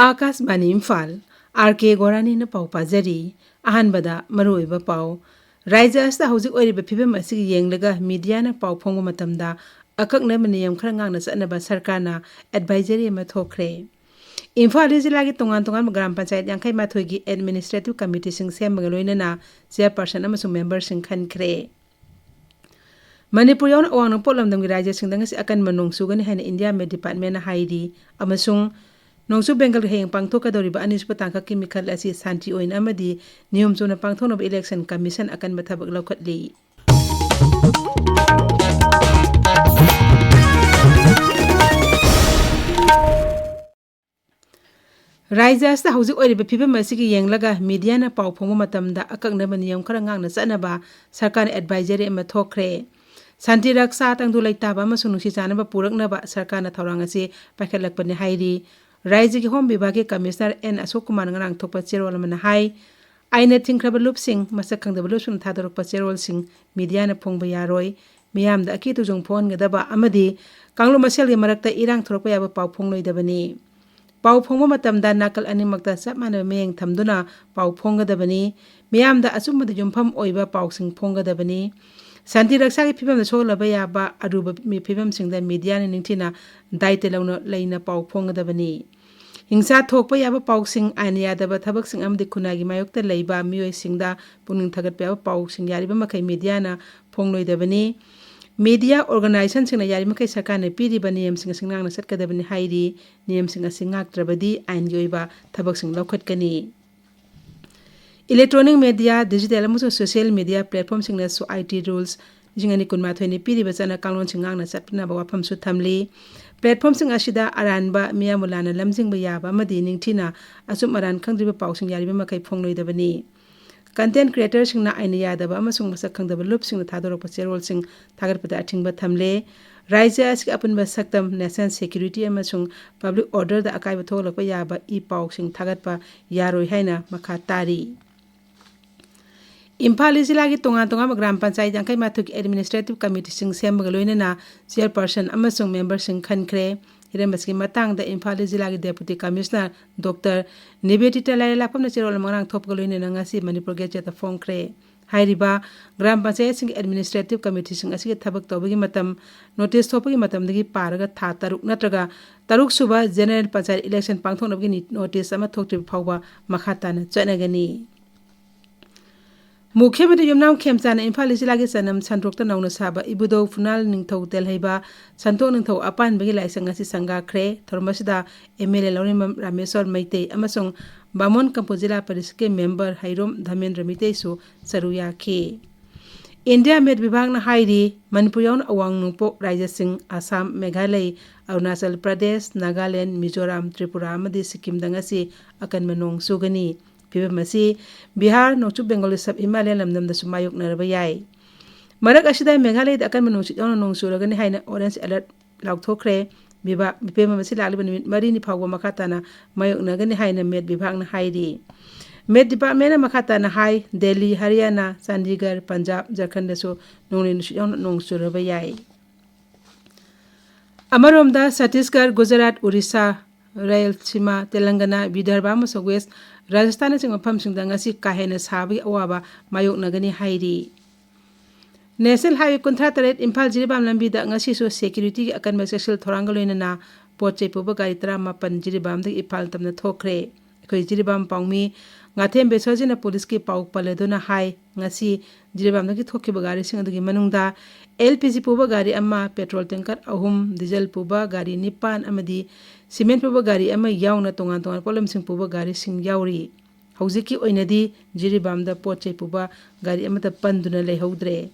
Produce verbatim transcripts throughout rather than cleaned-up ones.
ꯑꯥꯀꯥꯁꯕꯥꯅꯤ Imphal, R ꯀꯦ ꯒꯣꯔꯥꯅꯤꯅ ꯄꯥꯎ ꯄꯥꯖꯔꯤ꯫ ꯑꯍꯥꯟꯕꯗ ꯃꯔꯨꯑꯣꯏꯕ ꯄꯥꯎ꯫ ꯔꯥꯖ꯭ꯌ ꯑꯁꯤꯗ ꯍꯧꯖꯤꯛ ꯑꯣꯏꯔꯤꯕ ꯐꯤꯕꯝ ꯑꯁꯤꯒꯤ ꯌꯦꯡꯂꯒ ꯃꯤꯗꯤꯌꯥꯅ ꯄꯥꯎ ꯐꯣꯡꯕ ꯃꯇꯝꯗ ꯑꯀꯛꯅꯕ ꯅꯤꯌꯝ ꯈꯔ ꯉꯥꯛꯅ ꯆꯠꯅꯕ ꯁꯔꯀꯥꯔꯅ ꯑꯦꯗꯚꯥꯏꯖꯔꯤ ꯑꯃ ꯊꯣꯛꯈ꯭ꯔꯦ꯫ ꯏꯝꯐꯥꯜ ꯏꯁ ꯖꯤꯂꯥꯒꯤ ꯇꯣꯉꯥꯟ ꯇꯣꯉꯥꯟꯕ ꯒ꯭ꯔꯥꯝ ꯄꯟꯆꯥꯌꯠ ꯌꯥꯡꯈꯩ ꯃꯥꯊꯣꯏꯒꯤ ꯑꯦꯗꯃꯤꯅꯤꯁꯇ꯭ꯔꯦꯇꯤꯚ ꯀꯃꯤꯇꯤꯁꯤꯡ ꯁꯦꯝꯕꯒ ꯂꯣꯏꯅꯅ ꯆꯤꯌꯔꯄꯔꯁꯟ ꯑꯃꯁꯨꯡ ꯃꯦꯝꯕꯔꯁꯤꯡ ꯈꯟꯈ꯭ꯔꯦ꯫ ꯃꯅꯤꯄꯨꯔ ꯌꯥꯎꯅ ꯑꯋꯥꯡ ꯅꯣꯡꯄꯣꯛ ꯂꯝꯗꯝꯒꯤ ꯔꯥꯖ꯭ꯌꯁꯤꯡꯗ ꯉꯁꯤ ꯑꯀꯟꯕ ꯅꯣꯡ ꯆꯨꯒꯅꯤ ꯍꯥꯏꯅ ꯏꯟꯗꯤꯌꯥ ꯃꯦꯠ ꯗꯤꯄꯥꯔꯠꯃꯦꯟꯅ ꯍꯥꯏꯔꯤ, ꯑꯃꯁꯨꯡ ꯅꯣꯡꯆꯨꯞ ꯕꯦꯡꯒꯜꯒꯤ ꯍꯌꯦꯡ ꯄꯥꯡꯊꯣꯛꯀꯗꯧꯔꯤꯕ ꯑꯅꯤꯁꯨꯕ ꯇꯥꯡꯀꯛꯀꯤ ꯃꯤꯈꯜ ꯑꯁꯤ ꯁꯥꯟꯇꯤ ꯑꯣꯏꯅ ꯑꯃꯗꯤ ꯅꯤꯌꯣꯝ ꯆꯨꯝꯅ ꯄꯥꯡꯊꯣꯛꯅꯕ ꯏꯂꯦꯛꯁꯟ ꯀꯃꯤꯁꯟ ꯑꯀꯟꯕ ꯊꯕꯛ ꯂꯧꯈꯠꯂꯤ꯫ ꯔꯥꯖ꯭ꯌ ꯑꯁꯤꯗ ꯍꯧꯖꯤꯛ ꯑꯣꯏꯔꯤꯕ ꯐꯤꯕꯝ ꯑꯁꯤꯒꯤ ꯌꯦꯡꯂꯒ ꯃꯤꯗꯤꯌꯥꯅ ꯄꯥꯎ ꯐꯣꯡꯕ ꯃꯇꯝꯗ ꯑꯀꯛꯅꯕ ꯅꯤꯌꯝ ꯈꯔ ꯉꯥꯛꯅ ꯆꯠꯅꯕ ꯁꯔꯀꯥꯔꯅ ꯑꯦꯗꯚꯥꯏꯖꯔꯤ ꯑꯃ ꯊꯣꯛꯈ꯭ꯔꯦ꯫ ꯁꯥꯟꯇꯤ ꯔꯛꯁꯥ, ꯇꯪꯗꯨ ꯂꯩꯇꯥꯕ ꯑꯃꯁꯨꯡ ꯅꯨꯡꯁꯤ ꯆꯥꯟꯅꯕ ꯄꯨꯔꯛꯅꯕ ꯁꯔꯀꯥꯔꯅ ꯊꯧꯔꯥꯡ ꯑꯁꯤ ꯄꯥꯏꯈꯠꯂꯛꯄꯅꯤ ꯍꯥꯏꯔꯤ꯫ ꯔꯥꯖ꯭ꯌꯒꯤ ꯍꯣꯝ ꯕꯤꯚꯥꯒꯀꯤ ꯀꯃꯤꯁꯅꯔ ꯑꯦꯟ ꯑꯁꯣꯛ ꯀꯨꯃꯥꯔꯅ ꯉꯔꯥꯡ ꯊꯣꯛꯄ ꯆꯦꯔꯣꯜ ꯑꯃꯅ ꯍꯥꯏ, ꯑꯥꯏꯟꯅ ꯊꯤꯡꯈ꯭ꯔꯕ ꯂꯨꯞꯁꯤꯡ, ꯃꯁꯛ ꯈꯪꯗꯕ ꯂꯨꯞꯁꯤꯡꯅ ꯊꯥꯗꯣꯔꯛꯄ ꯆꯦꯔꯣꯜꯁꯤꯡ ꯃꯤꯗꯤꯌꯥꯅ ꯐꯣꯡꯕ ꯌꯥꯔꯣꯏ꯫ ꯃꯤꯌꯥꯝꯗ ꯑꯀꯤ ꯇꯨꯖꯨꯡ ꯐꯣꯡꯍꯟꯒꯗꯕ ꯑꯃꯗꯤ ꯀꯥꯡꯂꯨꯞ ꯃꯁꯦꯜꯒꯤ ꯃꯔꯛꯇ ꯏꯔꯥꯡ ꯊꯣꯔꯛꯄ ꯌꯥꯕ ꯄꯥꯎ ꯐꯣꯡꯂꯣꯏꯗꯕꯅꯤ꯫ ꯄꯥꯎ ꯐꯣꯡꯕ ꯃꯇꯝꯗ ꯅꯥꯀꯜ ꯑꯅꯤꯃꯛꯇ ꯆꯞ ꯃꯥꯟꯅꯕ ꯃꯤꯠꯌꯦꯡ ꯊꯝꯗꯨꯅ ꯄꯥꯎ ꯐꯣꯡꯒꯗꯕꯅꯤ꯫ ꯃꯤꯌꯥꯝꯗ ꯑꯆꯨꯝꯕꯗ ꯌꯨꯝꯐꯝ ꯑꯣꯏꯕ ꯄꯥꯎꯁꯤꯡ ꯐꯣꯡꯒꯗꯕꯅꯤ꯫ ꯁꯥꯟꯇꯤ ꯔꯛꯁꯥꯒꯤ ꯐꯤꯕꯝꯗ ꯁꯣꯛꯍꯜꯂꯕ ꯌꯥꯕ ꯑꯔꯨꯕ ꯃꯤ-, ꯐꯤꯕꯝꯁꯤꯡꯗ ꯃꯤꯗꯤꯌꯥꯅ ꯅꯤꯡꯊꯤꯅ ꯗꯥꯏꯇ ꯂꯧꯅ ꯂꯩꯅ ꯄꯥꯎ ꯐꯣꯡꯒꯗꯕꯅꯤ꯫ ꯍꯤꯡꯁꯥ ꯊꯣꯛꯄ ꯌꯥꯕ ꯄꯥꯎꯁꯤꯡ, ꯑꯥꯏꯟ ꯌꯥꯗꯕ ꯊꯕꯛꯁꯤꯡ ꯑꯃꯗꯤ ꯈꯨꯟꯅꯥꯏꯒꯤ ꯃꯥꯌꯣꯛꯇ ꯂꯩꯕ ꯃꯤꯑꯣꯏꯁꯤꯡꯗ ꯄꯨꯛꯅꯤꯡ ꯊꯧꯒꯠꯄ ꯌꯥꯕ ꯄꯥꯎꯁꯤꯡ ꯌꯥꯔꯤꯕ ꯃꯈꯩ ꯃꯤꯗꯤꯌꯥꯅ ꯐꯣꯡꯂꯣꯏꯗꯕꯅꯤ꯫ ꯃꯤꯗꯤꯌꯥ ꯑꯣꯔꯒꯅꯥꯏꯖꯦꯁꯟꯁꯤꯡꯅ ꯌꯥꯔꯤꯕꯃꯈꯩ ꯁꯔꯀꯥꯔꯅ ꯄꯤꯔꯤꯕ ꯅꯤꯌꯝꯁꯤꯡ ꯑꯁꯤ ꯉꯥꯛꯅ ꯆꯠꯀꯗꯕꯅꯤ ꯍꯥꯏꯔꯤ꯫ ꯅꯤꯌꯝꯁꯤꯡ ꯑꯁꯤ ꯉꯥꯛꯇ꯭ꯔꯕꯗꯤ ꯑꯥꯏꯟꯒꯤ ꯑꯣꯏꯕ ꯊꯕꯛꯁꯤꯡ ꯂꯧꯈꯠꯀꯅꯤ꯫ ꯏꯂꯦꯛꯇ꯭ꯔꯣꯅꯤꯛ ꯃꯦꯗꯤꯌꯥ, ꯗꯤꯖꯤꯇꯦꯜ ꯑꯃꯁꯨꯡ ꯁꯣꯁꯤꯌꯦꯜ ꯃꯦꯗꯤꯌꯥ ꯄ꯭ꯂꯦꯠꯐꯣꯔꯝꯁꯤꯡꯅꯁꯨ ꯑꯥꯏ ꯇꯤ ꯔꯨꯜꯁ ꯂꯤꯁꯤꯡ ꯑꯅꯤ ꯀꯨꯟꯃꯥꯊꯣꯏꯅ ꯄꯤꯔꯤꯕ ꯆꯠꯅ ꯀꯥꯡꯂꯣꯟꯁꯤꯡ ꯉꯥꯛꯅ ꯆꯠꯅꯕ ꯋꯥꯐꯝꯁꯨ ꯊꯝꯂꯤ꯫ ꯄ꯭ꯂꯦꯠꯐꯣꯔꯝꯁꯤꯡ ꯑꯁꯤꯗ ꯑꯔꯥꯟꯕ, ꯃꯤꯌꯥꯝꯕꯨ ꯂꯥꯟꯅ ꯂꯝꯖꯤꯡꯕ ꯌꯥꯕ ꯑꯃꯗꯤ ꯅꯤꯡꯊꯤꯅ ꯑꯆꯨꯝ ꯑꯔꯥꯟ ꯈꯪꯗ꯭ꯔꯤꯕ ꯄꯥꯎꯁꯤꯡ ꯌꯥꯔꯤꯕ ꯃꯈꯩ ꯐꯣꯡꯂꯣꯏꯗꯕꯅꯤ꯫ ꯀꯟꯇꯦꯟ ꯀ꯭ꯔꯤꯌꯦꯇꯔꯁꯤꯡꯅ ꯑꯥꯏꯟꯅ ꯌꯥꯗꯕ ꯑꯃꯁꯨꯡ ꯃꯁꯛ ꯈꯪꯗꯕ ꯂꯨꯞꯁꯤꯡꯅ ꯊꯥꯗꯣꯔꯛꯄ ꯆꯦꯔꯣꯜꯁꯤꯡ ꯊꯥꯒꯠꯄꯗ ꯑꯊꯤꯡꯕ ꯊꯝꯂꯦ꯫ ꯔꯥꯖ꯭ꯌ ꯑꯁꯤꯒꯤ ꯑꯄꯨꯟꯕ ꯁꯛꯇꯝ, ꯅꯦꯁꯅꯦꯜ ꯁꯦꯀ꯭ꯌꯨꯔꯤꯇꯤ ꯑꯃꯁꯨꯡ ꯄꯕ꯭ꯂꯤꯛ ꯑꯣꯔꯗꯔꯗ ꯑꯀꯥꯏꯕ ꯊꯣꯛꯍꯜꯂꯛꯄ ꯌꯥꯕ ꯏ ꯄꯥꯎꯁꯤꯡ ꯊꯥꯒꯠꯄ ꯌꯥꯔꯣꯏ ꯍꯥꯏꯅ ꯃꯈꯥ ꯇꯥꯔꯤ꯫ ꯏꯝꯐꯥꯜ ꯏꯁ ꯖꯤꯂꯥꯒꯤ ꯇꯣꯉꯥꯟ ꯇꯣꯉꯥꯟꯕ ꯒ꯭ꯔꯥꯝ ꯄꯟꯆꯥꯌꯠ ꯌꯥꯡꯈꯩ ꯃꯥꯊꯣꯏꯒꯤ ꯑꯦꯗꯃꯤꯅꯤꯁꯇ꯭ꯔꯦꯇꯤꯚ ꯀꯃꯤꯇꯤꯁꯤꯡ ꯁꯦꯝꯕꯒ ꯂꯣꯏꯅꯅ ꯆꯤꯌꯔꯄꯔꯁꯟ ꯑꯃꯁꯨꯡ ꯃꯦꯝꯕꯔꯁꯤꯡ ꯈꯟꯈ꯭ꯔꯦ꯫ ꯍꯤꯔꯝ ꯑꯁꯤꯒꯤ ꯃꯇꯥꯡꯗ ꯏꯝꯐꯥꯜ ꯏꯁ ꯖꯤꯂꯥꯒꯤ Deputy Commissioner Doctor ꯅꯤꯕꯦꯗꯤꯇꯥ ꯂꯥꯏꯔꯦꯂꯥꯛꯄꯝꯅ ꯆꯦꯔꯣꯜ ꯑꯃ ꯉꯔꯥꯡ ꯊꯣꯛꯄꯒ ꯂꯣꯏꯅꯅ ꯉꯁꯤ ꯃꯅꯤꯄꯨꯔ Gazette ꯇ ꯐꯣꯡꯈ꯭ꯔꯦ꯫ ꯍꯥꯏꯔꯤꯕ ꯒ꯭ꯔꯥꯝ ꯄꯟꯆꯥꯌꯠꯁꯤꯡꯒꯤ administrative committeeꯁꯤꯡ ꯑꯁꯤꯒꯤ ꯊꯕꯛ ꯇꯧꯕꯒꯤ ꯃꯇꯝ notice ꯊꯣꯛꯄꯒꯤ ꯃꯇꯝꯗꯒꯤ ꯄꯥꯔꯒ ꯊꯥ ꯇꯔꯨꯛ ꯅꯠꯇ꯭ꯔꯒ ꯇꯔꯨꯛ ꯁꯨꯕ general ꯄꯟꯆꯥꯌꯠ election ꯄꯥꯡꯊꯣꯛꯅꯕꯒꯤ ꯅꯤ-, notice ꯑꯃ ꯊꯣꯛꯇ꯭ꯔꯤꯕ ꯐꯥꯎꯕ ꯃꯈꯥ ꯇꯥꯅ ꯆꯠꯅꯒꯅꯤ꯫ ꯃꯨꯈ꯭ꯌ ꯃꯟꯇ꯭ꯔꯤ ꯌꯨꯝꯅꯥꯝ ꯈꯦꯝꯆꯥꯟꯅ ꯏꯝꯐꯥꯜ ꯏꯁ ꯖꯤꯂꯥꯒꯤ ꯆꯅꯝ ꯁꯟꯗ꯭ꯔꯣꯛꯇ ꯅꯧꯅ ꯁꯥꯕ ꯏꯕꯨꯙꯧ ꯐꯨꯅꯥꯜ ꯅꯤꯡꯊꯧ ꯇꯦꯜꯍꯩꯕ ꯁꯟꯊꯣꯛ ꯅꯤꯡꯊꯧ ꯑꯄꯥꯟꯕꯒꯤ ꯂꯥꯏꯁꯪ ꯑꯁꯤ ꯁꯪꯒꯥꯈ꯭ꯔꯦ꯫ ꯊꯧꯔꯝ ꯑꯁꯤꯗ MLA ꯂꯧꯔꯦꯝꯕꯝ ꯔꯥꯃꯦꯁꯣꯔ ꯃꯩꯇꯩ ꯑꯃꯁꯨꯡ ꯕꯥꯃꯣꯟ ꯀꯝꯄꯨ ꯖꯤꯂꯥ ꯄꯔꯤꯁꯠꯀꯤ member ꯍꯩꯔꯣꯝ ꯙꯃꯦꯟꯗ꯭ꯔ ꯃꯩꯇꯩꯁꯨ ꯁꯔꯨ ꯌꯥꯈꯤ꯫ ꯏꯟꯗꯤꯌꯥ ꯃꯦꯠ ꯕꯤꯚꯥꯒꯅ ꯍꯥꯏꯔꯤ, ꯃꯅꯤꯄꯨꯔ ꯌꯥꯎꯅ ꯑꯋꯥꯡ ꯅꯣꯡꯄꯣꯛ ꯔꯥꯖ꯭ꯌꯁꯤꯡ ꯑꯁꯥꯝ, ꯃꯦꯘꯥꯂꯌ, ꯑꯔꯨꯅꯥꯆꯜ ꯄ꯭ꯔꯗꯦꯁ, ꯅꯥꯒꯥꯂꯦꯟ, ꯃꯤꯖꯣꯔꯥꯝ, ꯇ꯭ꯔꯤꯄꯨꯔꯥ ꯑꯃꯗꯤ ꯁꯤꯛꯀꯤꯝꯗ ꯉꯁꯤ ꯑꯀꯟꯕ ꯅꯣꯡ ꯆꯨꯒꯅꯤ꯫ ꯐꯤꯚꯝ ꯑꯁꯤ ꯕꯤꯍꯥꯔ, ꯅꯣꯡꯆꯨꯞ ꯕꯦꯡꯒꯣꯜꯒꯤ sub Himalayan ꯂꯝꯗꯝꯗꯁꯨ ꯃꯥꯌꯣꯛꯅꯔꯕ ꯌꯥꯏ꯫ ꯃꯔꯛ ꯑꯁꯤꯗ ꯃꯦꯘꯥꯂꯌꯗ ꯑꯀꯟꯕ ꯅꯣꯡꯁꯤꯠ ꯌꯥꯎꯅ ꯅꯣꯡ ꯆꯨꯔꯒꯅꯤ ꯍꯥꯏꯅ orange alert ꯂꯥꯎꯊꯣꯛꯈ꯭ꯔꯦ꯫ ꯕꯤꯚꯥ-, ꯐꯤꯚꯝ ꯑꯁꯤ ꯂꯥꯛꯂꯤꯕ ꯅꯨꯃꯤꯠ ꯃꯔꯤꯅꯤ ꯐꯥꯎꯕ ꯃꯈꯥ ꯇꯥꯅ ꯃꯥꯌꯣꯛꯅꯒꯅꯤ ꯍꯥꯏꯅ ꯃꯦꯠ ꯕꯤꯚꯥꯒꯅ ꯍꯥꯏꯔꯤ꯫ ꯃꯦꯠ ꯗꯤꯄꯥꯔꯠꯃꯦꯟꯅ ꯃꯈꯥ ꯇꯥꯅ ꯍꯥꯏ, ꯗꯦꯜꯂꯤ, ꯍꯔꯤꯌꯥꯅꯥ, ꯆꯥꯟꯗꯤꯒꯔ, ꯄꯟꯖꯥꯕ, ꯖꯔꯈꯟꯗꯁꯨ ꯅꯣꯡꯂꯩ ꯅꯨꯡꯁꯤꯠ ꯌꯥꯎꯅ ꯅꯣꯡ ꯆꯨꯔꯕ ꯌꯥꯏ꯫ ꯑꯃꯔꯣꯝꯗ ꯁꯠꯇꯤꯁꯒꯔ, ꯒꯨꯖꯔꯥꯠ, ꯎꯔꯤꯁꯥ, ꯔꯥꯌꯜꯁꯤꯃꯥ, ꯇꯦꯂꯪꯒꯅꯥ, ꯕꯤꯗꯔꯚꯥ ꯑꯃꯁꯨꯡ ꯋꯦꯁ ꯔꯥꯖꯁꯊꯥꯟꯅꯆꯤꯡꯕ ꯃꯐꯝꯁꯤꯡꯗ ꯉꯁꯤ ꯀꯥ ꯍꯦꯟꯅ ꯁꯥꯕꯒꯤ ꯑꯋꯥꯕ ꯃꯥꯌꯣꯛꯅꯒꯅꯤ ꯍꯥꯏꯔꯤ꯫ National Highway ꯀꯨꯟꯊ꯭ꯔꯥ ꯇꯔꯦꯠ ꯏꯝꯐꯥꯜ ꯖꯤꯔꯤꯕꯥꯝ ꯂꯝꯕꯤꯗ ꯉꯁꯤꯁꯨ securityꯒꯤ ꯑꯀꯟꯕ ꯆꯦꯛꯁꯤꯜ ꯊꯧꯔꯥꯡꯒ ꯂꯣꯏꯅꯅ ꯄꯣꯠ ꯆꯩ ꯄꯨꯕ ꯒꯥꯔꯤ ꯇꯔꯥꯃꯥꯄꯟ ꯖꯤꯔꯤꯕꯥꯝꯗꯒꯤ ꯏꯝꯐꯥꯜ ꯇꯝꯅ ꯊꯣꯛꯈ꯭ꯔꯦ꯫ ꯑꯩꯈꯣꯏ ꯖꯤꯔꯤꯕꯥꯝ ꯄꯥꯎꯃꯤ ꯉꯥꯊꯦꯝ ꯕꯦꯁꯣꯖꯤꯅ ꯄꯨꯂꯤꯁꯀꯤ ꯄꯥꯎ ꯄꯜꯂꯗꯨꯅ ꯍꯥꯏ, ꯉꯁꯤ ꯖꯤꯔꯤꯕꯥꯝꯗꯒꯤ ꯊꯣꯛꯈꯤꯕ ꯒꯥꯔꯤꯁꯤꯡ ꯑꯗꯨꯒꯤ ꯃꯅꯨꯡꯗ LPG ꯄꯨꯕ ꯒꯥꯔꯤ ꯑꯃ, petrol tanker ꯑꯍꯨꯝ, diesel ꯄꯨꯕ ꯒꯥꯔꯤ ꯅꯤꯄꯥꯟ ꯑꯃꯗꯤ cement ꯄꯨꯕ ꯒꯥꯔꯤ ꯑꯃ ꯌꯥꯎꯅ ꯇꯣꯉꯥꯟ ꯇꯣꯉꯥꯟꯕ ꯄꯣꯠꯂꯝꯁꯤꯡ ꯄꯨꯕ ꯒꯥꯔꯤꯁꯤꯡ ꯌꯥꯎꯔꯤ꯫ ꯍꯧꯖꯤꯛꯀꯤ ꯑꯣꯏꯅꯗꯤ ꯖꯤꯔꯤꯕꯥꯝꯗ ꯄꯣꯠ ꯆꯩ ꯄꯨꯕ ꯒꯥꯔꯤ ꯑꯃꯠꯇ ꯄꯟꯗꯨꯅ ꯂꯩꯍꯧꯗ꯭ꯔꯦ꯫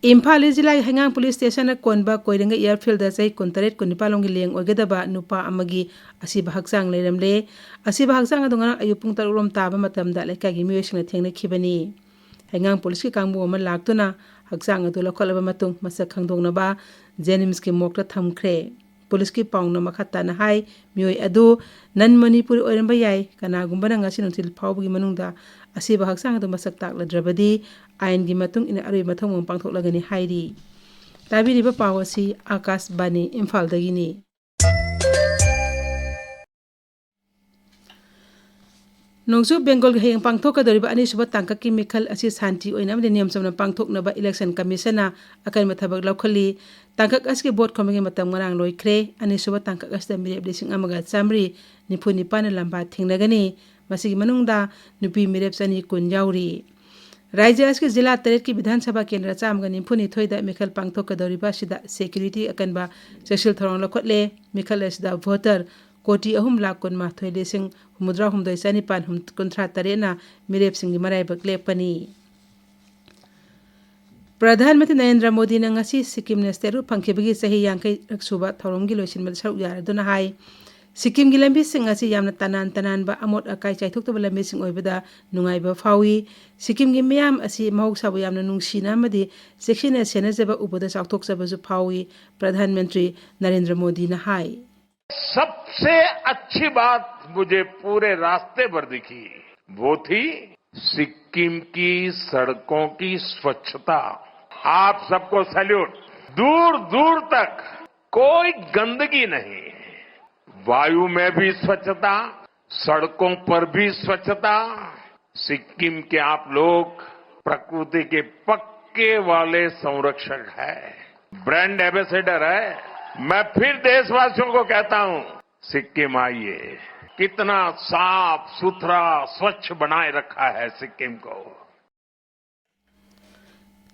ꯏꯝꯐꯥꯜ ꯏꯁ ꯖꯤꯂꯥꯒꯤ ꯍꯩꯉꯥꯡ police stationꯅ ꯀꯣꯟꯕ ꯀꯣꯏꯔꯦꯡꯒꯩ airfieldꯗ ꯆꯍꯤ ꯀꯨꯟꯇꯔꯦꯠ, ꯀꯨꯟꯅꯤꯄꯥꯜ ꯂꯣꯝꯒꯤ ꯂꯦꯡ ꯑꯣꯏꯒꯗꯕ ꯅꯨꯄꯥ ꯑꯃꯒꯤ ꯑꯁꯤꯕ ꯍꯛꯆꯥꯡ ꯂꯩꯔꯝꯂꯦ꯫ ꯑꯁꯤꯕ ꯍꯛꯆꯥꯡ ꯑꯗꯨ ꯉꯔꯥꯡ ꯑꯌꯨꯛ ꯄꯨꯡ ꯇꯔꯨꯛ ꯂꯣꯝ ꯇꯥꯕ ꯃꯇꯝꯗ ꯂꯩꯀꯥꯏꯒꯤ ꯃꯤꯑꯣꯏꯁꯤꯡꯅ ꯊꯦꯡꯅꯈꯤꯕꯅꯤ꯫ ꯍꯩꯉꯥꯡ policeꯀꯤ ꯀꯥꯡꯕꯨ ꯑꯃ ꯂꯥꯛꯇꯨꯅ ꯍꯛꯆꯥꯡ ꯑꯗꯨ ꯂꯧꯈꯠꯂꯕ ꯃꯇꯨꯡ ꯃꯁꯛ ꯈꯪꯗꯣꯛꯅꯕ JNIMSꯀꯤ morgueꯇ ꯊꯝꯈ꯭ꯔꯦ꯫ Policeꯀꯤ ꯄꯥꯎꯅ ꯃꯈꯥ ꯇꯥꯅ ꯍꯥꯏ, ꯃꯤꯑꯣꯏ ꯑꯗꯨ non Manipuri ꯑꯣꯏꯔꯝꯕ ꯌꯥꯏ꯫ ꯀꯅꯥꯒꯨꯝꯕꯅ ꯉꯁꯤ ꯅꯨꯡꯊꯤꯜ ꯐꯥꯎꯕꯒꯤ ꯃꯅꯨꯡꯗ ꯑꯁꯤꯕ ꯍꯛꯆꯥꯡ ꯑꯗꯨ ꯃꯁꯛ ꯇꯥꯛꯂꯗ꯭ꯔꯕꯗꯤ ꯑꯥꯏꯟꯒꯤ ꯃꯇꯨꯡ ꯏꯟꯅ ꯑꯔꯣꯏꯕ ꯃꯊꯧ ꯃꯉꯝ ꯄꯥꯡꯊꯣꯛꯂꯒꯅꯤ ꯍꯥꯏꯔꯤ꯫ ꯇꯥꯕꯤꯔꯤꯕ ꯄꯥꯎ ꯑꯁꯤ ꯑꯥꯀꯥꯁꯕꯥꯅꯤ ꯏꯝꯐꯥꯜꯗꯒꯤꯅꯤ꯫ ꯅꯣꯡꯆꯨꯞ ꯕꯦꯡꯒꯣꯜꯒꯤ ꯍꯌꯦꯡ ꯄꯥꯡꯊꯣꯛꯀꯗꯧꯔꯤꯕ ꯑꯅꯤꯁꯨꯕ ꯇꯥꯡꯀꯛꯀꯤ ꯃꯤꯈꯜ ꯑꯁꯤ ꯁꯥꯟꯇꯤ ꯑꯣꯏꯅ ꯑꯃꯗꯤ ꯅꯤꯌꯝ ꯆꯨꯝꯅ ꯄꯥꯡꯊꯣꯛꯅꯕ ꯏꯂꯦꯛꯁꯟ ꯀꯃꯤꯁꯟꯅ ꯑꯀꯟꯕ ꯊꯕꯛ ꯂꯧꯈꯠꯂꯤ꯫ ꯇꯥꯡꯀꯛ ꯑꯁꯤꯒꯤ ꯚꯣꯠ ꯈꯣꯝꯕꯒꯤ ꯃꯇꯝ ꯉꯔꯥꯡ ꯂꯣꯏꯈ꯭ꯔꯦ꯫ ꯑꯅꯤꯁꯨꯕ ꯇꯥꯡꯀꯛ ꯑꯁꯤꯗ ꯃꯤꯔꯦꯞ ꯂꯤꯁꯤꯡ ꯑꯃꯒ ꯆꯥꯃꯔꯤ ꯅꯤꯐꯨ ꯅꯤꯄꯥꯟꯅ ꯂꯝꯕꯥ ꯊꯦꯡꯅꯒꯅꯤ꯫ ꯃꯁꯤꯒꯤ ꯃꯅꯨꯡꯗ ꯅꯨꯄꯤ ꯃꯤꯔꯦꯞ ꯆꯅꯤ ꯀꯨꯟ ꯌꯥꯎꯔꯤ꯫ ꯔꯥꯖ꯭ꯌ ꯑꯁꯤꯒꯤ ꯖꯤꯂꯥ ꯇꯔꯦꯠꯀꯤ ꯕꯤꯙꯥꯟ ꯁꯚꯥ ꯀꯦꯟꯗ꯭ꯔ ꯆꯥꯝꯃꯒ ꯅꯤꯐꯨ ꯅꯤꯊꯣꯏꯗ ꯃꯤꯈꯜ ꯄꯥꯡꯊꯣꯛꯀꯗꯧꯔꯤꯕ ꯑꯁꯤꯗ ꯁꯦꯀ꯭ꯌꯨꯔꯤꯇꯤ ꯑꯀꯟꯕ ꯆꯦꯛꯁꯤꯜ ꯊꯧꯔꯥꯡ ꯂꯧꯈꯠꯂꯦ꯫ ꯃꯤꯈꯜ ꯑꯁꯤꯗ ꯚꯣꯇꯔ ꯀꯣꯇꯤ ꯑꯍꯨꯝ ꯂꯥꯈ ꯀꯨꯟꯃꯥꯊꯣꯏ ꯂꯤꯁꯤꯡ ꯍꯨꯝꯐꯨꯇꯔꯥ ꯍꯨꯝꯗꯣꯏ ꯆꯅꯤꯄꯥꯟ ꯀꯨꯟꯊ꯭ꯔꯥ ꯇꯔꯦꯠꯅ ꯃꯤꯔꯦꯞꯁꯤꯡꯒꯤ ꯃꯔꯥꯏꯕꯛ ꯂꯦꯞꯀꯅꯤ꯫ ꯄ꯭ꯔꯙꯥꯟ ꯃꯟꯇ꯭ꯔꯤ ꯅꯔꯦꯟꯗ꯭ꯔ ꯃꯣꯗꯤꯅ ꯉꯁꯤ ꯁꯤꯛꯀꯤꯝꯅ statehood ꯐꯪꯈꯤꯕꯒꯤ ꯆꯍꯤ ꯌꯥꯡꯈꯩ ꯁꯨꯕ ꯊꯧꯔꯝꯒꯤ ꯂꯣꯏꯁꯤꯟꯕꯗ ꯁꯔꯨꯛ ꯌꯥꯔꯗꯨꯅ ꯍꯥꯏ, ꯁꯤꯛꯀꯤꯝꯒꯤ ꯂꯝꯕꯤꯁꯤꯡ ꯑꯁꯤ ꯌꯥꯝꯅ ꯇꯅꯥꯟ ꯇꯅꯥꯟꯕ, ꯑꯃꯣꯠ ꯑꯀꯥꯏ ꯆꯥꯏꯊꯣꯛꯇꯕ ꯂꯝꯕꯤꯁꯤꯡ ꯑꯣꯏꯕꯗ ꯅꯨꯡꯉꯥꯏꯕ ꯐꯥꯎꯏ꯫ ꯁꯤꯛꯀꯤꯝꯒꯤ ꯃꯤꯌꯥꯝ ꯑꯁꯤ ꯃꯍꯧꯁꯥꯕꯨ ꯌꯥꯝꯅ ꯅꯨꯡꯁꯤꯅ ꯑꯃꯗꯤ ꯆꯦꯛꯁꯤꯟꯅ ꯁꯦꯟꯅꯖꯕ ꯎꯕꯗ ꯆꯥꯎꯊꯣꯛꯆꯕꯁꯨ ꯐꯥꯎꯏ, ꯄ꯭ꯔꯙꯥꯟ ꯃꯟꯇ꯭ꯔꯤ ꯅꯔꯦꯟꯗ꯭ꯔ ꯃꯣꯗꯤꯅ ꯍꯥꯏ꯫ सबसे अच्छी बात मुझे पूरे रास्ते पर दिखी, वो थी सिक्किम की सड़कों की स्वच्छता। आप सबको सैल्यूट। दूर दूर तक कोई गंदगी नहीं, वायु में भी स्वच्छता, सड़कों पर भी स्वच्छता। सिक्किम के आप लोग प्रकृति के पक्के वाले संरक्षक हैं, ब्रांड एम्बेसडर है। मैं फिर देशवासियों को कहता हूं, सिक्किम आइए। कितना साफ सुथरा, स्वच्छ बनाए रखा है सिक्किम को।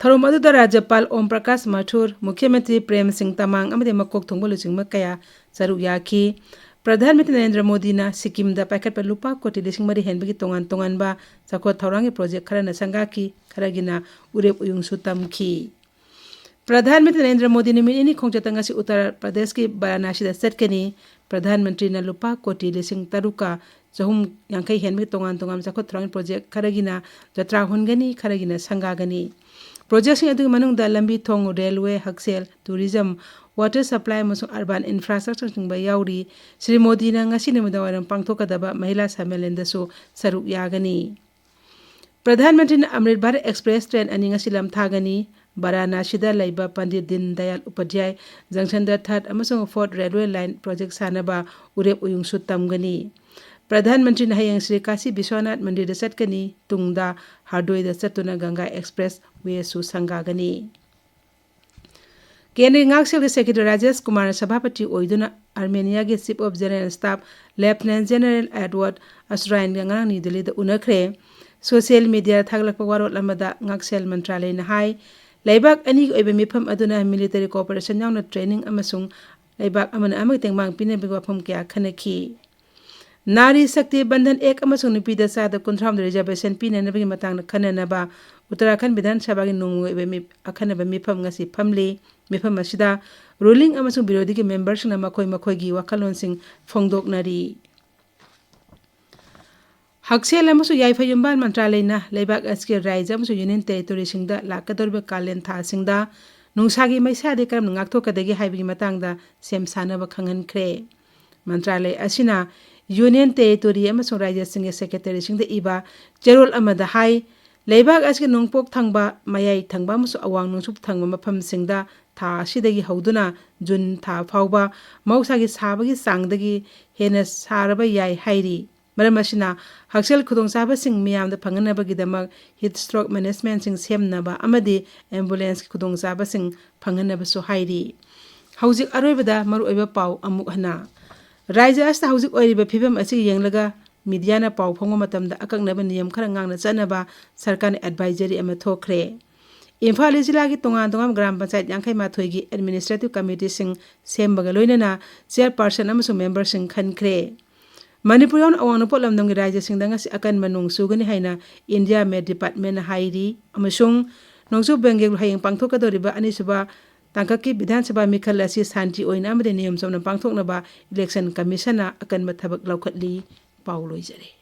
ꯊꯧꯔꯝ ꯑꯗꯨꯗ ꯔꯥꯖ꯭ꯌꯄꯥꯜ ꯑꯣꯝ ꯄ꯭ꯔꯀꯥꯁ ꯃꯥꯊꯨꯔ, ꯃꯨꯈ꯭ꯌ ꯃꯟꯇ꯭ꯔꯤ ꯄ꯭ꯔꯦꯝ ꯁꯤꯡ ꯇꯃꯥꯡ ꯑꯃꯗꯤ ꯃꯀꯣꯛ ꯊꯣꯡꯕ ꯂꯨꯆꯤꯡꯕ ꯀꯌꯥ ꯁꯔꯨꯛ ꯌꯥꯈꯤ꯫ ꯄ꯭ꯔꯙꯥꯟ ꯃꯟꯇ꯭ꯔꯤ ꯅꯔꯦꯟꯗ꯭ꯔ ꯃꯣꯗꯤꯅ ꯁꯤꯛꯀꯤꯝꯗ ꯄꯥꯏꯈꯠꯄ ꯂꯨꯄꯥ ꯀꯣꯇꯤ ꯂꯤꯁꯤꯡ ꯃꯔꯤ ꯍꯦꯟꯕꯒꯤ ꯇꯣꯉꯥꯟ ꯇꯣꯉꯥꯟꯕ ꯆꯥꯎꯈꯠ ꯊꯧꯔꯥꯡꯒꯤ ꯄ꯭ꯔꯣꯖꯦꯛ ꯈꯔꯅ ꯁꯪꯒꯥꯈꯤ, ꯈꯔꯒꯤꯅ ꯎꯔꯦꯞ ꯎꯌꯨꯡꯁꯨ ꯇꯝꯈꯤ꯫ ꯄ꯭ꯔꯙꯥꯟ ꯃꯟꯇ꯭ꯔꯤ ꯅꯔꯦꯟꯗ꯭ꯔ ꯃꯣꯗꯤ ꯅꯨꯃꯤꯠ ꯅꯤꯅꯤ ꯈꯣꯡꯆꯠꯇ ꯉꯁꯤ ꯎꯠꯇꯔ ꯄ꯭ꯔꯗꯦꯁꯀꯤ ꯕꯔꯥꯅꯥꯁꯤꯗ ꯆꯠꯀꯅꯤ꯫ ꯄ꯭ꯔꯙꯥꯟ ꯃꯟꯇ꯭ꯔꯤꯅ ꯂꯨꯄꯥ ꯀꯣꯇꯤ ꯂꯤꯁꯤꯡ ꯇꯔꯨꯛꯀ ꯆꯍꯨꯝ ꯌꯥꯡꯈꯩ ꯍꯦꯟꯕꯒꯤ ꯇꯣꯉꯥꯟ ꯇꯣꯉꯥꯟꯕ ꯆꯥꯎꯈꯠ ꯊꯧꯔꯥꯡꯒꯤ ꯄ꯭ꯔꯣꯖꯦꯛ ꯈꯔꯒꯤꯅ ꯖꯇ꯭ꯔꯥ ꯍꯨꯟꯒꯅꯤ, ꯈꯔꯒꯤꯅ ꯁꯪꯒꯥꯒꯅꯤ꯫ ꯄ꯭ꯔꯣꯖꯦꯛꯁꯤꯡ ꯑꯗꯨꯒꯤ ꯃꯅꯨꯡꯗ ꯂꯝꯕꯤ ꯊꯣꯡ, ꯔꯦꯜꯋꯦ, ꯍꯛꯁꯦꯜ, ꯇꯨꯔꯤꯖꯝ, ꯋꯥꯇꯔ ꯁꯄ꯭ꯂꯥꯏ ꯑꯃꯁꯨꯡ ꯑꯔꯕꯥꯟ ꯏꯟꯐ꯭ꯔꯥꯁ꯭ꯇ꯭ꯔꯛꯆꯔꯅꯆꯤꯡꯕ ꯌꯥꯎꯔꯤ꯫ ꯁ꯭ꯔꯤ ꯃꯣꯗꯤꯅ ꯉꯁꯤ ꯅꯨꯃꯤꯗꯥꯡꯋꯥꯏꯔꯝ ꯄꯥꯡꯊꯣꯛꯀꯗꯕ ꯃꯍꯤꯂꯥ ꯁꯝꯃꯦꯂꯟꯗꯁꯨ ꯁꯔꯨꯛ ꯌꯥꯒꯅꯤ꯫ ꯄ꯭ꯔꯙꯥꯟ ꯃꯟꯇ꯭ꯔꯤꯅ ꯑꯃ꯭ꯔꯤꯠ ꯚꯥꯔꯠ ꯑꯦꯛꯁꯄ꯭ꯔꯦꯁ ꯇ꯭ꯔꯦꯟ ꯑꯅꯤ ꯉꯁꯤ ꯂꯝꯊꯥꯒꯅꯤ꯫ ꯕꯥꯔꯥꯅꯥꯁꯤꯗ ꯂꯩꯕ ꯄꯟꯗꯤꯠ ꯗꯤꯟ ꯗꯌꯥꯜ ꯎꯄꯥꯙ꯭ꯌꯥꯌ ꯖꯪꯁꯟꯗ ꯊꯥꯔꯠ ꯑꯃꯁꯨꯡ ꯐꯣꯔꯠ ꯔꯦꯜꯋꯦ ꯂꯥꯏꯟ ꯄ꯭ꯔꯣꯖꯦꯛ ꯁꯥꯅꯕ ꯎꯔꯦꯞ ꯎꯌꯨꯡꯁꯨ ꯇꯝꯒꯅꯤ꯫ ꯄ꯭ꯔꯙꯥꯟ ꯃꯟꯇ꯭ꯔꯤꯅ ꯍꯌꯦꯡ ꯁ꯭ꯔꯤ ꯀꯥꯁꯤ ꯕꯤꯁ꯭ꯋꯥꯅꯥꯊ ꯃꯟꯗꯤꯔꯗ ꯆꯠꯀꯅꯤ꯫ ꯇꯨꯡꯗ ꯍꯔꯗꯣꯏꯗ ꯆꯠꯇꯨꯅ ꯒꯪꯒꯥ ꯑꯦꯛꯁꯄ꯭ꯔꯦꯁ ꯋꯦꯁꯨ ꯁꯪꯒꯥꯒꯅꯤ꯫ ꯀꯦꯟꯗ꯭ꯔꯒꯤ ꯉꯥꯛꯁꯦꯜꯒꯤ ꯁꯦꯀ꯭ꯔꯦꯇꯔꯤ ꯔꯥꯖꯦꯁ ꯀꯨꯃꯥꯔꯅ ꯁꯚꯥꯄꯇꯤ ꯑꯣꯏꯗꯨꯅ ꯑꯥꯔꯃꯦꯅꯤꯌꯥꯒꯤ Chief of General Staff Lieutenant General Edward Asurainꯒ ꯉꯔꯥꯡ ꯅ꯭ꯌꯨ ꯗꯤꯜꯂꯤꯗ ꯎꯅꯈ꯭ꯔꯦ꯫ ꯁꯣꯁꯤꯌꯦꯜ ꯃꯤꯗꯤꯌꯥꯗ ꯊꯥꯒꯠꯂꯛꯄ ꯋꯥꯔꯣꯜ ꯑꯃꯗ ꯉꯥꯛꯁꯦꯜ ꯃꯟꯇ꯭ꯔꯥꯂꯌꯅ ꯍꯥꯏ, ꯂꯩꯕꯥꯛ ꯑꯅꯤꯒꯤ ꯑꯣꯏꯕ ꯃꯤꯐꯝ ꯑꯗꯨꯅ ꯃꯤꯂꯤꯇꯔꯤ ꯀꯣꯑꯣꯄꯔꯦꯁꯟ ꯌꯥꯎꯅ ꯇ꯭ꯔꯦꯅꯤꯡ ꯑꯃꯁꯨꯡ ꯂꯩꯕꯥꯛ ꯑꯃꯅ ꯑꯃꯒꯤ ꯇꯦꯡꯕꯥꯡ ꯄꯤꯅꯕꯒꯤ ꯋꯥꯐꯝ ꯀꯌꯥ ꯈꯟꯅꯈꯤ꯫ ꯅꯥꯔꯤ ꯁꯛꯇꯤ ꯕꯟꯙꯟ ꯑꯦꯛ ꯑꯃꯁꯨꯡ ꯅꯨꯄꯤꯗ ꯆꯥꯗ ꯀꯨꯟꯊ꯭ꯔꯥꯍꯨꯝꯗꯣꯏ ꯔꯤꯖꯔꯕꯦꯁꯟ ꯄꯤꯅꯅꯕꯒꯤ ꯃꯇꯥꯡꯗ ꯈꯟꯅꯅꯕ ꯎꯠꯇꯔꯥꯈꯟꯗ ꯕꯤꯙꯥꯟ ꯁꯚꯥꯒꯤ ꯅꯣꯡꯃꯒꯤ ꯑꯣꯏꯕ ꯃꯤ-, ꯑꯈꯟꯅꯕ ꯃꯤꯐꯝ ꯉꯁꯤ ꯐꯝꯂꯤ꯫ ꯃꯤꯐꯝ ꯑꯁꯤꯗ ꯔꯨꯂꯤꯡ ꯑꯃꯁꯨꯡ ꯕꯤꯔꯣꯙꯤꯒꯤ ꯃꯦꯝꯕꯔꯁꯤꯡꯅ ꯃꯈꯣꯏ ꯃꯈꯣꯏꯒꯤ ꯋꯥꯈꯜꯂꯣꯟꯁꯤꯡ ꯐꯣꯡꯗꯣꯛꯅꯔꯤ꯫ ꯍꯛꯁꯦꯜ ꯑꯃꯁꯨꯡ ꯌꯥꯏꯐ ꯌꯨꯝꯕꯥꯜ ꯃꯟꯇ꯭ꯔꯥꯂꯌꯅ ꯂꯩꯕꯥꯛ ꯑꯁꯤꯒꯤ ꯔꯥꯖ꯭ꯌ ꯑꯃꯁꯨꯡ ꯌꯨꯅꯤꯌꯟ ꯇꯦꯔꯤꯇꯣꯔꯤꯁꯤꯡꯗ ꯂꯥꯛꯀꯗꯧꯔꯤꯕ ꯀꯥꯂꯦꯟ ꯊꯥꯁꯤꯡꯗ ꯅꯨꯡꯁꯥꯒꯤ ꯃꯩꯁꯥꯗꯒꯤ ꯀꯔꯝꯅ ꯉꯥꯛꯊꯣꯛꯀꯗꯒꯦ ꯍꯥꯏꯕꯒꯤ ꯃꯇꯥꯡꯗ ꯁꯦꯝ ꯁꯥꯅꯕ ꯈꯪꯍꯟꯈ꯭ꯔꯦ꯫ ꯃꯟꯇ꯭ꯔꯥꯂꯌ ꯑꯁꯤꯅ ꯌꯨꯅꯤꯌꯟ ꯇꯦꯔꯤꯇꯣꯔꯤ ꯑꯃꯁꯨꯡ ꯔꯥꯖ꯭ꯌꯁꯤꯡꯒꯤ ꯁꯦꯀ꯭ꯔꯦꯇꯔꯤꯁꯤꯡꯗ ꯏꯕ ꯆꯦꯔꯣꯜ ꯑꯃꯗ ꯍꯥꯏ, ꯂꯩꯕꯥꯛ ꯑꯁꯤꯒꯤ ꯅꯣꯡꯄꯣꯛ ꯊꯪꯕ, ꯃꯌꯥꯏ ꯊꯪꯕ ꯑꯃꯁꯨꯡ ꯑꯋꯥꯡ ꯅꯣꯡꯆꯨꯞ ꯊꯪꯕ ꯃꯐꯝꯁꯤꯡꯗ ꯊꯥ ꯑꯁꯤꯗꯒꯤ ꯍꯧꯗꯨꯅ ꯖꯨꯟ ꯊꯥ ꯐꯥꯎꯕ ꯃꯍꯧꯁꯥꯒꯤ ꯁꯥꯕꯒꯤ ꯆꯥꯡꯗꯒꯤ ꯍꯦꯟꯅ ꯁꯥꯔꯕ ꯌꯥꯏ ꯍꯥꯏꯔꯤ꯫ ꯃꯔꯝ ꯑꯁꯤꯅ, ꯍꯛꯁꯦꯜ ꯈꯨꯗꯣꯡꯆꯥꯕꯁꯤꯡ ꯃꯤꯌꯥꯝꯗ ꯐꯪꯍꯟꯅꯕꯒꯤꯗꯃꯛ heat stroke managementꯁꯤꯡ ꯁꯦꯝꯅꯕ ꯑꯃꯗꯤ ambulance ꯈꯨꯗꯣꯡꯆꯥꯕꯁꯤꯡ ꯐꯪꯍꯟꯅꯕꯁꯨ ꯍꯥꯏꯔꯤ꯫ ꯍꯧꯖꯤꯛ ꯑꯔꯣꯏꯕꯗ ꯃꯔꯨꯑꯣꯏꯕ ꯄꯥꯎ ꯑꯃꯨꯛ ꯍꯟꯅ꯫ ꯔꯥꯖ꯭ꯌ ꯑꯁꯤꯗ ꯍꯧꯖꯤꯛ ꯑꯣꯏꯔꯤꯕ ꯐꯤꯕꯝ ꯑꯁꯤꯒꯤ ꯌꯦꯡꯂꯒ media ꯅ ꯄꯥꯎ ꯐꯣꯡꯕ ꯃꯇꯝꯗ ꯑꯀꯛꯅꯕ ꯅꯤꯌꯝ ꯈꯔ ꯉꯥꯛꯅ ꯆꯠꯅꯕ ꯁꯔꯀꯥꯔꯅ advisory ꯑꯃ ꯊꯣꯛꯈ꯭ꯔꯦ꯫ ꯏꯝꯐꯥꯜ ꯏꯁ ꯖꯤꯂꯥꯒꯤ ꯇꯣꯉꯥꯟ ꯇꯣꯉꯥꯟꯕ ꯒ꯭ꯔꯥꯝ ꯄꯟꯆꯥꯌꯠ ꯌꯥꯡꯈꯩ ꯃꯥꯊꯣꯏꯒꯤ administrative committeeꯁꯤꯡ ꯁꯦꯝꯕꯒ ꯂꯣꯏꯅꯅ chairperson ꯑꯃꯁꯨꯡ memberꯁꯤꯡ ꯈꯟꯈ꯭ꯔꯦ꯫ ꯃꯅꯤꯄꯨꯔ ꯌꯥꯎꯅ ꯑꯋꯥꯡ ꯅꯣꯡꯄꯣꯛ ꯂꯝꯗꯝꯒꯤ ꯔꯥꯖ꯭ꯌꯁꯤꯡꯗ ꯉꯁꯤ ꯑꯀꯟꯕ ꯅꯣꯡ ꯆꯨꯒꯅꯤ ꯍꯥꯏꯅ India Met Departmentꯅ ꯍꯥꯏꯔꯤ, ꯑꯃꯁꯨꯡ ꯅꯣꯡꯆꯨꯞ ꯕꯦꯡꯒꯜ ꯍꯌꯦꯡ ꯄꯥꯡꯊꯣꯛꯀꯗꯧꯔꯤꯕ ꯑꯅꯤꯁꯨꯕ ꯇꯥꯡꯀꯛꯀꯤ ꯕꯤꯙꯥꯟ ꯁꯚꯥ ꯃꯤꯈꯜ ꯑꯁꯤ ꯁꯥꯟꯇꯤ ꯑꯣꯏꯅ ꯑꯃꯗꯤ ꯅꯤꯌꯣꯝ ꯆꯨꯝꯅ ꯄꯥꯡꯊꯣꯛꯅꯕ election commissionꯅ ꯑꯀꯟꯕ ꯊꯕꯛ ꯂꯧꯈꯠꯂꯤ꯫ ꯄꯥꯎ ꯂꯣꯏꯖꯔꯦ꯫